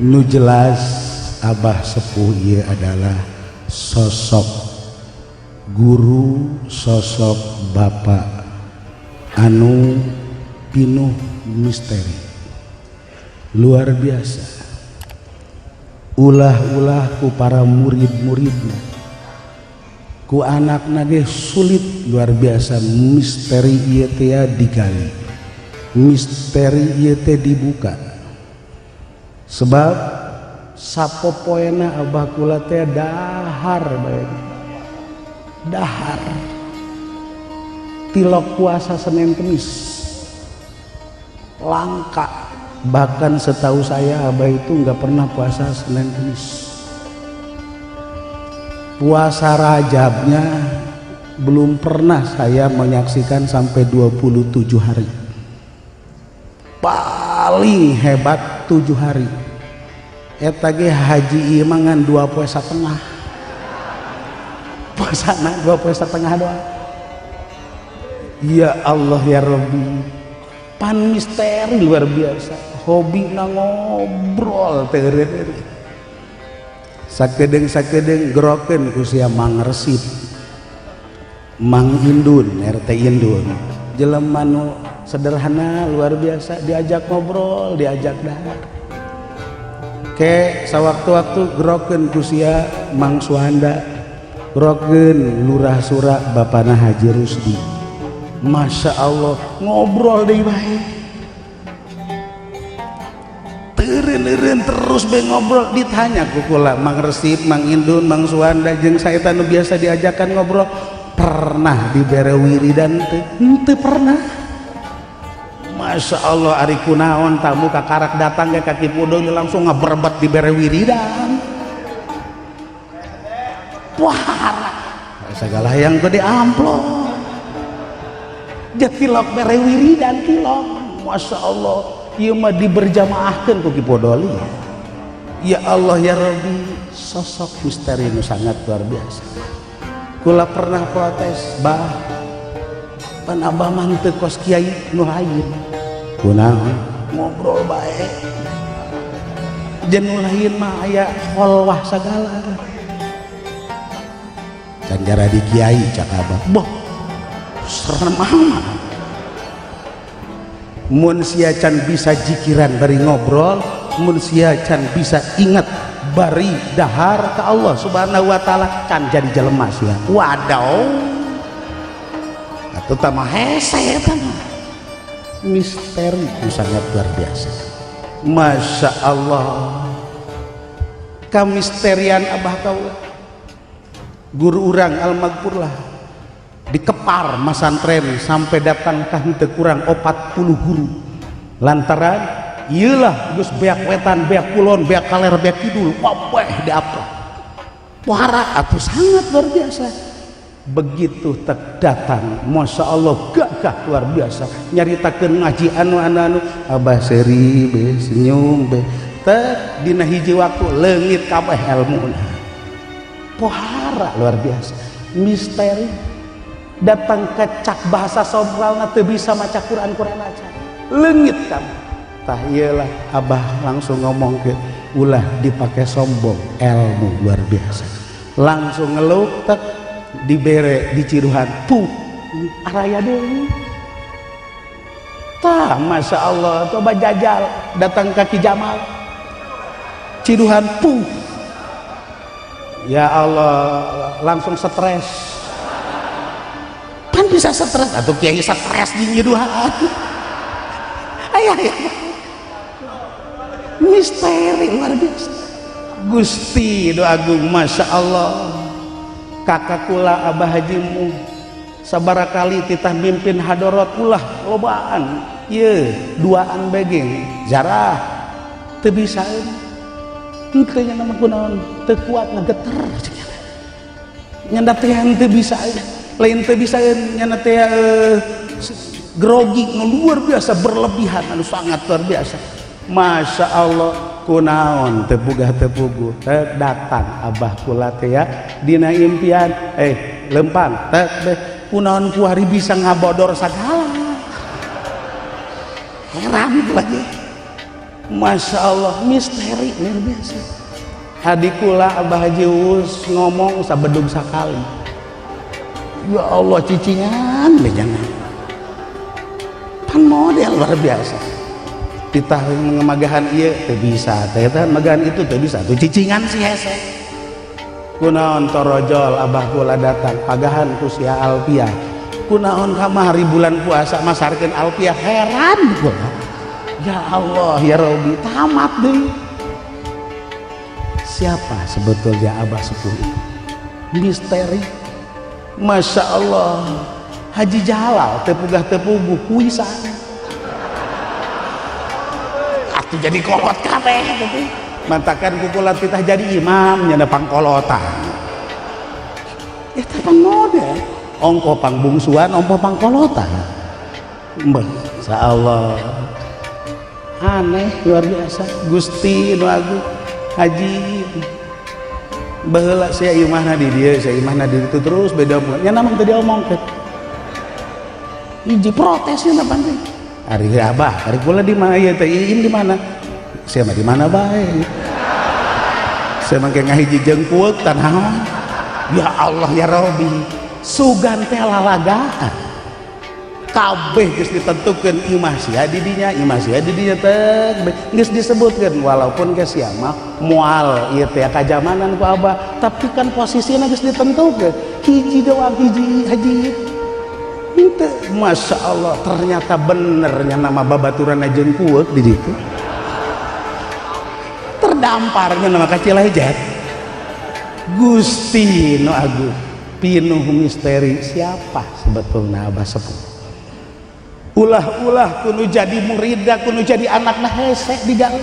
Nu jelas, Abah sepuh ieu adalah sosok guru, sosok bapak anu pinuh misteri luar biasa. Ulah-ulah ku para murid-muridna, ku anak ge sulit luar biasa. Misteri ieu teh digali, misteri ieu teh dibuka, sebab sapopoena Abah kula teh dahar bae, dahar tilok puasa Senin Kemis langka. Bahkan setahu saya, Abah itu nggak pernah puasa Senin Kemis. Puasa Rajabnya belum pernah saya menyaksikan sampai 27 hari, paling hebat 7 hari. Eta ge haji ieu mah ngan 2 poe setengah puasana, 2 poe setengah doang. Ya Allah, ya Rabbi, pan misteri luar biasa. Hobi na ngobrol teh, sakedeung sakedeung gerokeun ku sia Mang Resip, Mang Indun, RT Indun, jelema nu sederhana luar biasa, diajak ngobrol, diajak dahar. Ke sawaktu-waktu gerokeun ku sia Mang Suanda, gerokeun Lurah Sura, Bapana Haji Rusdi. Masya Allah, ngobrol deui bae, teureun terus be ngobrol. Ditanya ku kula, Mang Resip, Mang Indun, Mang Suanda jeung saeta nu biasa diajakan ngobrol, pernah dibere wiridan teu? Henteu pernah. Masya Allah, ari kunaon tamu kakarak datang ke kaki pudong langsung ngaberebet dibere wiridan? Wah, segala yang gede amplop tilok bere wiridan tilok. Masya Allah, ieu mah diberjamaahkeun ku Ki Podoli. Ya Allah, ya Rabbi, sosok misteri nu sangat luar biasa. Kula pernah protes, "Bah, pan abah mah teu kos kiai nu lain, kunaon ngobrol bae? Jeung nu lain mah aya kholwah sagala, can jadi kiai," cak abah. Boh, serem amat. Mun sia can bisa jikiran bari ngobrol, mun sia can bisa ingat bari dahar ke Allah Subhanahu wa Ta'ala, can jadi jelema sia. Wadaw, atuh mah hese eta mah. Misteri itu sangat luar biasa. Masya Allah, kamisterian abah kaula, guru urang almaghfurlah, dikepar masantren sampai datang ka henteu kurang 40 guru, lantaran iyalah geus beak wetan, beak kulon, beak kaler, beak kidul, kabeh diaplok. Wara atuh, sangat luar biasa. Begitu tek datang, Masya Allah, gagah luar biasa, nyaritakeun ngaji anu anu anu, abah seri be, senyum be. Tek dina hiji waktu leungit kabeh ilmuna. Pohara luar biasa, misteri. Datang ke cak bahasa sobralna teu bisa maca Quran, Quran aja leungit kabeh. Tah, iyalah abah langsung ngomong ke ulah dipakai sombong ilmu luar biasa. Langsung ngeluh, tek dibere diciruhan, puh, araya deui. Tah, Masya Allah, coba jajal datang kaki Jamal, ciduhan, puh, ya Allah, langsung stres. Pan bisa stres atau kiai stres di nyiduhan. Ayah ayah, misteri luar biasa. Gusti do agung, Masya Allah. Kakak kula Abah Hajimu sabara kali titah mimpin hadorot, ulah lobaan ye, duaan begeng jarah teu bisa. Henteu nya nama kunaon, teu kuat, ngegeter nyanda teh, teu bisa. Lain teu bisa nyanda teh, grogi nu luar biasa, berlebihan anu sangat luar biasa. Masya Allah, kunaon teu pugah teu puguh. Tek datang abah kula teh ya dina impian, eh, lempang tek beh, kunaon kuari bisa ngabodor sagala? Heran lagi. Masya Allah, misteri luar biasa. Adik kula Abah Haji Uus ngomong sabedug sakali, ya Allah, cicingan jangan pan model luar biasa. Titah ngemagahan ieu teu bisa, teh magahan itu teu bisa, tuh cicingan si hese. Kunaon torojol abah kula datang pagahan ku sia alpiah? Kunaon kamari bulan puasa masarkeun alpiah? Heran kula. Ya Allah ya Robi, tamat deh. Siapa sebetulnya abah sepuh itu? Misteri. Masya Allah. Haji Jalal tepugah tepuguh kuisa atuh jadi kolot kabeh. Mantakan kukula titah jadi imam nyana pangkolotan eta pang model ongko pangbungsuan, ongko pangkolotan. Masya Allah, aneh luar biasa. Gusti nu agung, haji baheula sia imahna di dieu, sia imahna di ditu, terus beda nya namang teu diomongkeun. Hiji protesnya apa teh? Ari abah, ari kula di mana ieu teh? Iin di mana? Sia mah di mana bae. Sia mah ngahiji jeung kueuk tanaon. Ya Allah ya Robi, sugan teh lalagaan. Kabeh geus ditentukeun, imah sia di dinya, imah sia di dinya teh geus disebutkeun, walaupun ke sia mah moal ieu teh kajamanan ku abah, tapi kan posisinya geus ditentukeun. Hiji doang, hiji haji itu. Masya Allah, ternyata benernya nama babaturan jeung kueuk di ditu terdamparnya nama kacilajat. Gusti nu agung, pinuh misteri siapa sebetulnya abah sepuh. Ulah-ulah kudu jadi murida, kudu jadi anakna hese digawe.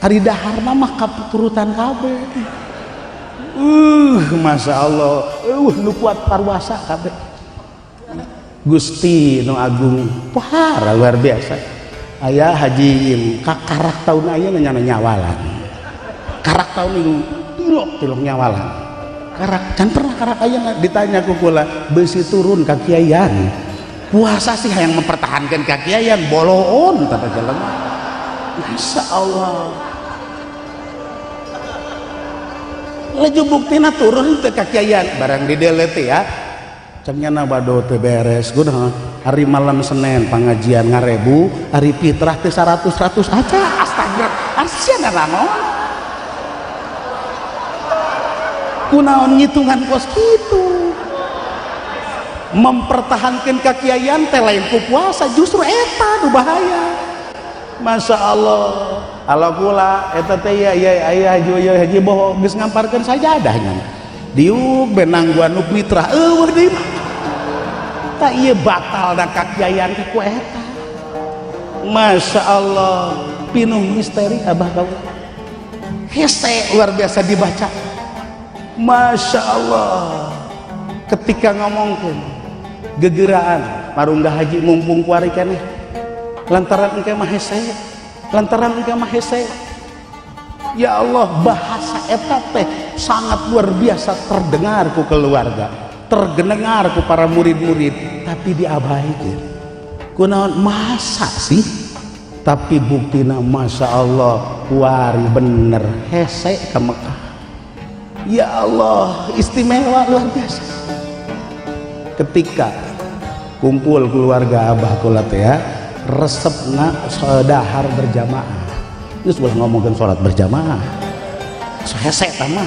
Ari daharna mah katurutan kabeh. Masya Allah, nu kuat parwasa kabeh. Gusti nu agung, pohara luar biasa. Aya haji kakarak tahun aya nanya nyawalan. Karak tahun itu tilok tilok nyawalan. Karak can pernah karak aya ditanya ku kula besi turun ka kiaian. Puasa sih yang mempertahankan kakiaian boloon tata jalan. Masya Allah, laju buktina turun ke kakiaian barang di delete ya cengnya bado teu beres guna. Hari malam Senin pengajian ngarebu, hari fitrah teh 100 100 aja. Astaga, asia naon kunaon ngitungan kos kitu? Mempertahankan kekiaian teh lain ku puasa, justru eta nu bahaya. Masya Allah, Allah kula eta teh ya ya aya haji ya haji boho geus ngamparkeun sajadahnya diuk benang gua nu fitrah eueuh deui tak ieu batal da kakiaian teh ku eta. Masya Allah, pinuh misteri abah kaula. Hese luar biasa dibaca. Masya Allah, ketika ngomongkeun gegeraan marunggah haji mumpung kuari keneh lantaran engke mah hese, lantaran engke mah hese. Ya Allah, bahasa eta teh sangat luar biasa terdengar ku keluarga, terdengar ku para murid-murid, tapi diabaikan. Kunaon masa sih? Tapi buktina Masya Allah, kuari bener hese ke Mekah. Ya Allah, istimewa luar biasa. Ketika kumpul keluarga abah kula teh ya, resepna dahar berjamaah. Ini sebelah ngomongin sholat berjamaah hese mah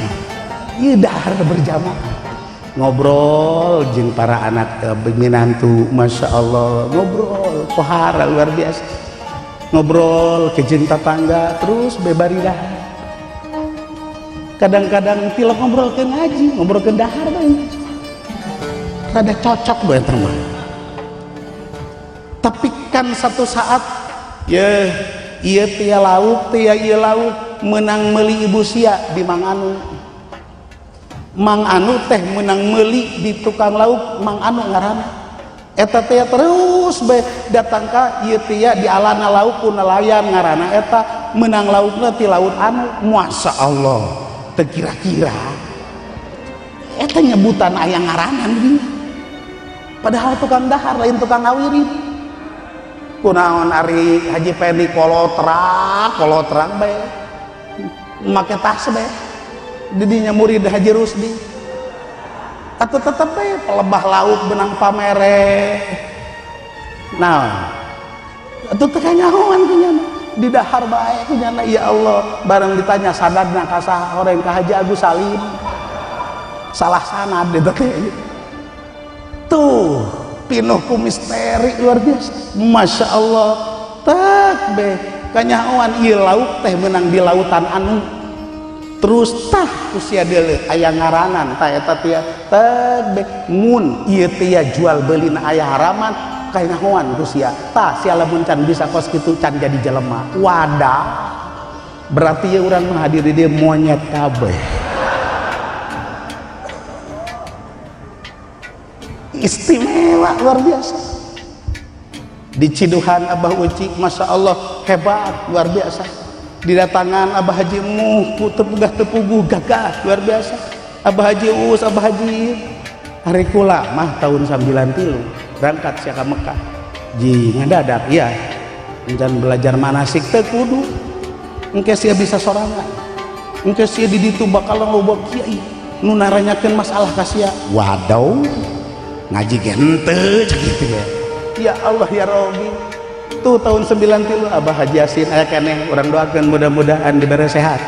ieu dahar berjamaah, ngobrol jeung para anak minantu. Masya Allah, ngobrol pohara luar biasa, ngobrol ke jeung tetangga terus bebari dahar. Kadang-kadang tilok ngobrol ke ngaji, ngobrol ke dahar bae rada cocok bae mah. Tapi kan satu saat ya iya tia lauk tia iya lauk menang meli ibu sia di Mang Anu. Mang Anu teh menang meli di tukang lauk Mang Anu ngaranna eta teh. Terus be datang ka ieu tia di alana lauk ku nelayan ngaranna eta, menang laukna ti laut anu. Masya Allah, teu kira-kira eta nyebutan aya ngaranan dinya, padahal tukang dahar, lain tukang ngawirit. Kunaon ari Haji Pendi kolotrak bae make tas bae didinya murid Haji Rusdi atau tetep bae pelebah lauk benang pamere. Nah atuh teu kanyahoan kunyana di dahar bae kunyana. Ya Allah, bareng ditanya sanadna ka saha, horeng ka Haji Agus Salim, salah sanad eta teh. Tuh pinuh ku misteri luar biasa, Masya Allah. Tak be kanyahoan ieu lauk teh menang di lautan anu terus tah usia deuleu aya ngaranan tah eta teh tak be mun ieu teh jual beulina aya haraman kanyahoan ku sia tah sia lamun can bisa kos kitu can jadi jelema. Wadah, berarti ya urang menghadiri dia monyet kabeh. Istimewa luar biasa di Ciduhan Abah Uci, Masya Allah hebat luar biasa. Didatangan Abah Haji Muh ku tepugah tepuguh gagah luar biasa. Abah Haji Uus, Abah Haji hari kula mah tahun 93 berangkat sia ka Mekah ji ngadadak iya encan belajar manasik teu kudu engke sia bisa sorangan, engke sia di ditu bakal loba kiai nu naranyakeun masalah ka sia. Waduh, ngaji ge henteu cek kitu ya. Ya Allah ya Robi. Tuh tahun 93 Abah Haji Yasin aya keneh, urang doakeun mudah-mudahan dibere sehat,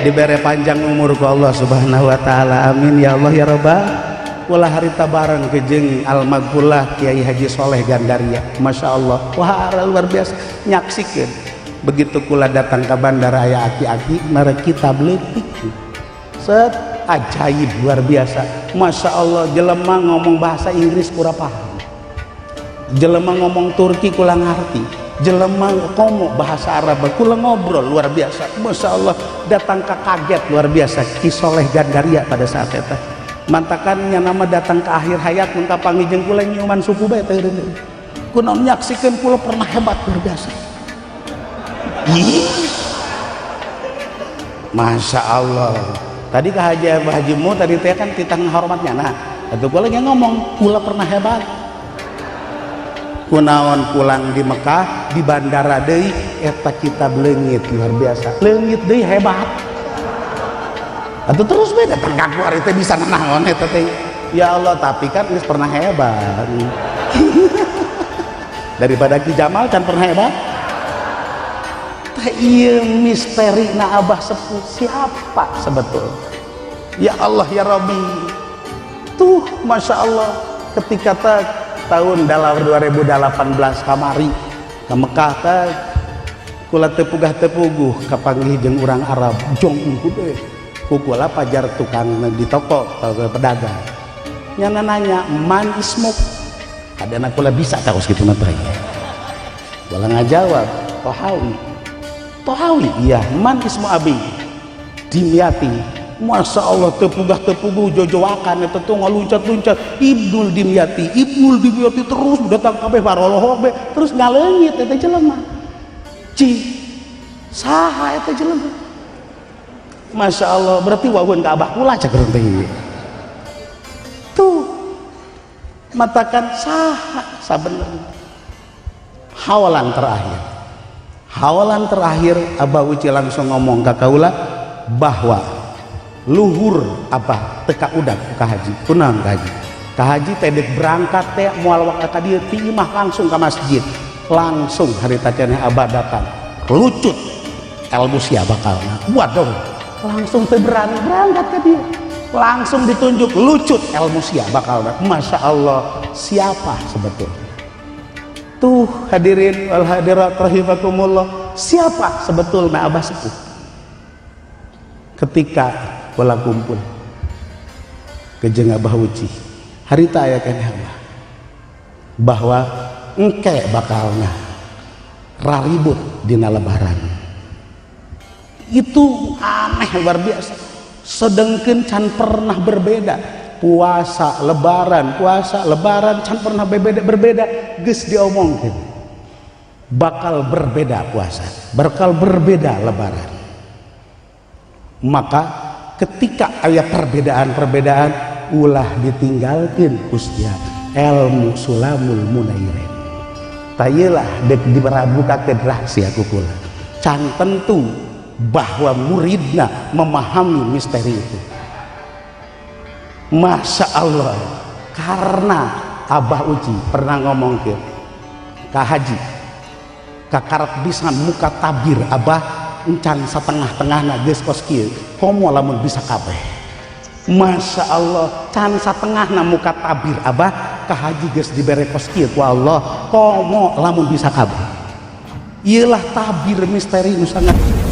dibere panjang umur ku Allah Subhanahu wa taala. Amin ya Allah ya Rabbal. Ulah harita bareng kejeng Al-Maghfurlah Kiai Haji Soleh Gandaria. Masya Allah, wah luar biasa nyaksikeun. Begitu kula datang ke bandara aya aki-aki mere kitab leutik. Set ajaib luar biasa. Masya Allah, jelema ngomong bahasa Inggris kurang paham, jelema ngomong Turki kula ngarti, jelema ngomong bahasa Arab kula ngobrol luar biasa. Masya Allah, datang ke kaget luar biasa Ki Soleh Gandaria pada saat eta. Mantakannya nama datang ke akhir hayat mun kapanggih jeung kula nyiuman suku bae teh kunaon nyaksikeun kula pernah hebat luar biasa. Ih. Masya Allah. Tadi ke Haji Abah Haji Mu tadi teh kan titah hormatnya. Nah, atuh kula lagi ngomong kula pernah hebat. Kunaon pulang di Mekah di bandara deui eta kitab leungit luar biasa. Leungit deui hebat. Atuh terus we datang ka kuari teh bisa nanaon eta teh. Ya Allah, tapi kan geus pernah hebat. Daripada Ki Jamal kan pernah hebat. Tah ieu misteri na Abah sepuh siapa sebetulnya? Ya Allah ya Rabbi. Tuh Masya Allah ketika tahun dalam 2018 kamari ke Mekah teh kula teu pugah teu puguh kapanggih jeung urang Arab jong gede ku kula pajar tukang di toko atau pedagang nyana nanya man ismuk kadana kula bisa tahu segitu mah teh kula ngajawab Tohawi. Tohawi iya man ismu abi Dimyati. Masya Allah teu pugah teu puguh jojowakan eta tuh ngaluncat-luncat Ibnul Dimyati, Ibnul Dimyati terus datang kabeh barolohok be terus ngaleungit eta jelema. Ci saha eta jelema? Masya Allah, berarti wawun ka abah kula cek urang teh. Tuh matakan saha sabenerna. Hawalan terakhir. Hawalan terakhir Abah Uci langsung ngomong ka kaula bahwa luhur abah teka udag ka haji kunaon ka haji ka haji teh dek berangkat teh moal waktu ka dieu ti imah langsung ka masjid langsung harita cenah abah datang lucut ilmu sia bakalna. Waduh, langsung teu berani berangkat ka dieu langsung ditunjuk lucut ilmu sia bakalna. Masya Allah, siapa sebetulnya tuh hadirin wal hadirat rahimakumullah, siapa sebetulnya abah sepuh ketika bola kumpul kejeng Abah Uci harita aya keneh Abah bahwa engke bakalna raribut dina lebaran itu aneh luar biasa. Sedengkeun can pernah berbeda puasa lebaran can pernah berbeda geus diomongkeun bakal berbeda puasa, bakal berbeda lebaran. Maka ketika aya perbedaan-perbedaan ulah ditinggalkeun Gusti ilmu Sulamul Munairin. Tayelah dek diberabukakeun rahasia ku kula. Can tentu bahwa muridna memahami misteri itu. Masya Allah, karena Abah Uci pernah ngomong ke Ka Haji, kakarak bisa muka tabir Abah encan setengah-tengahna geus kos kieu, komo lamun bisa kabeh. Masya Allah, can satengahna muka tabir Abah ka Haji geus dibere kos kieu ku Allah, komo lamun bisa kabeh. Iyalah tabir misteri nu sangat.